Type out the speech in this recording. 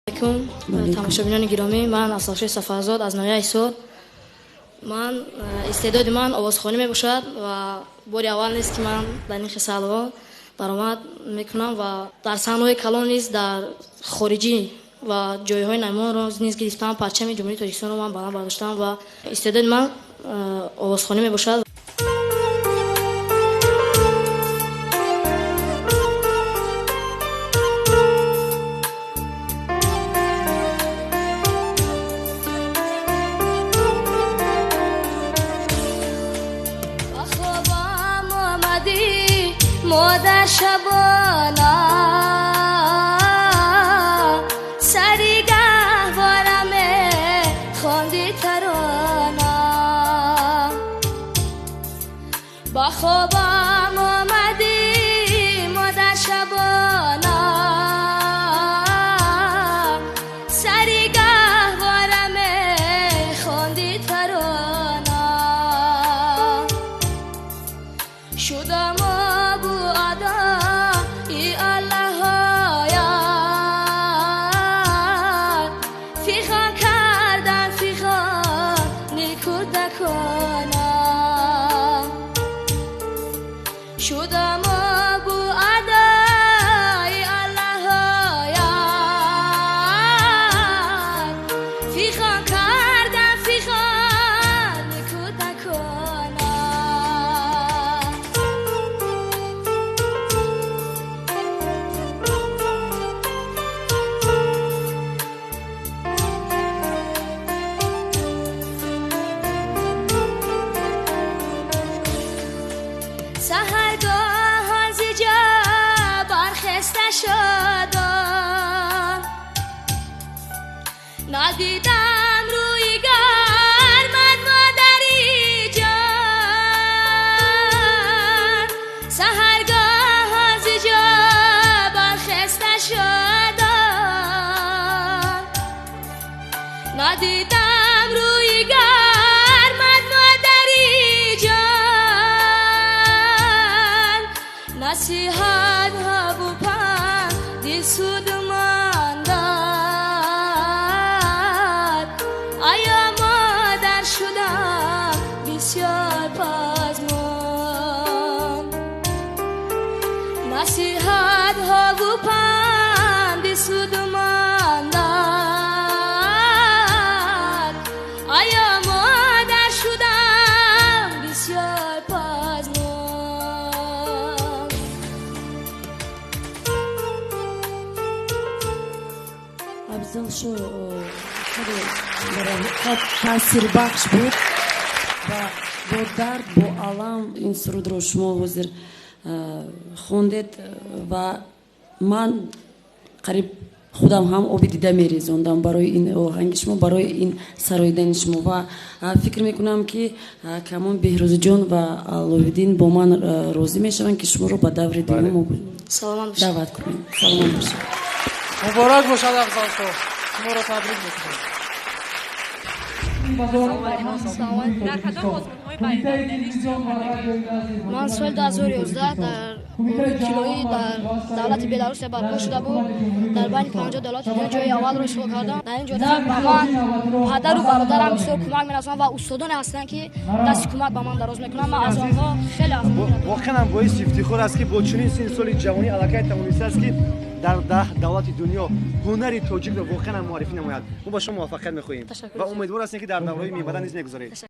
Алейкум, тамошобинони гиромӣ. Ман Асалшоҳ Сафарзод аз ноҳияи Ҳисор. Ман истеъдоди ман овозхонӣ мебошад ва бори аввал нест, ки ман дар ин хисалҳо баромад мекунам ва дар саҳнаҳои калон низ дар хориҷӣ ва ҷойҳои намоёнро низ гирифтам. Парчами Ҷумҳурии Тоҷикистонро ман баланд бардоштам ва истеъдоди ман овозхонӣ мебошад. Модар шабона сари гаҳвора мехонди тарона, ба хобам омадӣ, модар шабона сари гаҳвора мехонди тарона, шудам шудам бу адои Аллоҳоя, фиғон кардам фиғони кӯдакона. Саҳаргоҳон зи ҷо бархеста шудам, надидам рӯи гармат, модари ҷон. Саҳаргоҳон зи ҷо бархеста шудам, надидам рӯи гармат, модари ҷон. Насиҳатҳо бу панди судманд дод, оё модар шудам бисёр пазмон. Насиҳатҳо бу панди судманд дод, оё модар шудам бисёр пазмон. Афзалшо, хеле дар таъсирбахш буд ва бо дард, бо алам ин сурудро шумо ҳозир хондед ва ман қариб худам ҳам оби дида мерезондам барои ин оҳанги шумо, барои ин сароидани шумо ва фикр мекунам, ки камон Беҳрӯзиҷон ва Аллоҳиддин бо ман розӣ мешаванд, ки шуморо ба даври дуюм Саломат бошед. даъват кунем. Саломат бошед. Муборак бошад, Афзалшоҳ, шуморо табрик мекунем. Дар кадом озмунҳои байналмилалӣ иштирок кардагӣ? Ман соли 2011 дар гурӯҳи тиллоӣ дар давлати Беларусия барпо шуда буд, дар байни 50 давлати дунё ҷои аввалро ишғол кардам. Дар ин ҷода ба ман падару бародарам бисёр кӯмак мерасонанд ва устодоне ҳастанд, ки дасти кӯмак ба ман дароз мекунанд. Ман аз онҳо хеле афзал. Воқеан ҳам боиси ифтихор аст, ки бо чунин синни соли ҷавонӣ аллакай тавонистааст, ки дар 10 давлати дунё ҳунари тоҷикро воқеан ҳам муаррифӣ намояд. Мо ба шумо муваффақият мехоҳем Ташаккур. ва умедвор ҳастем, ки дар давраҳои минбаъда низ мегузаред.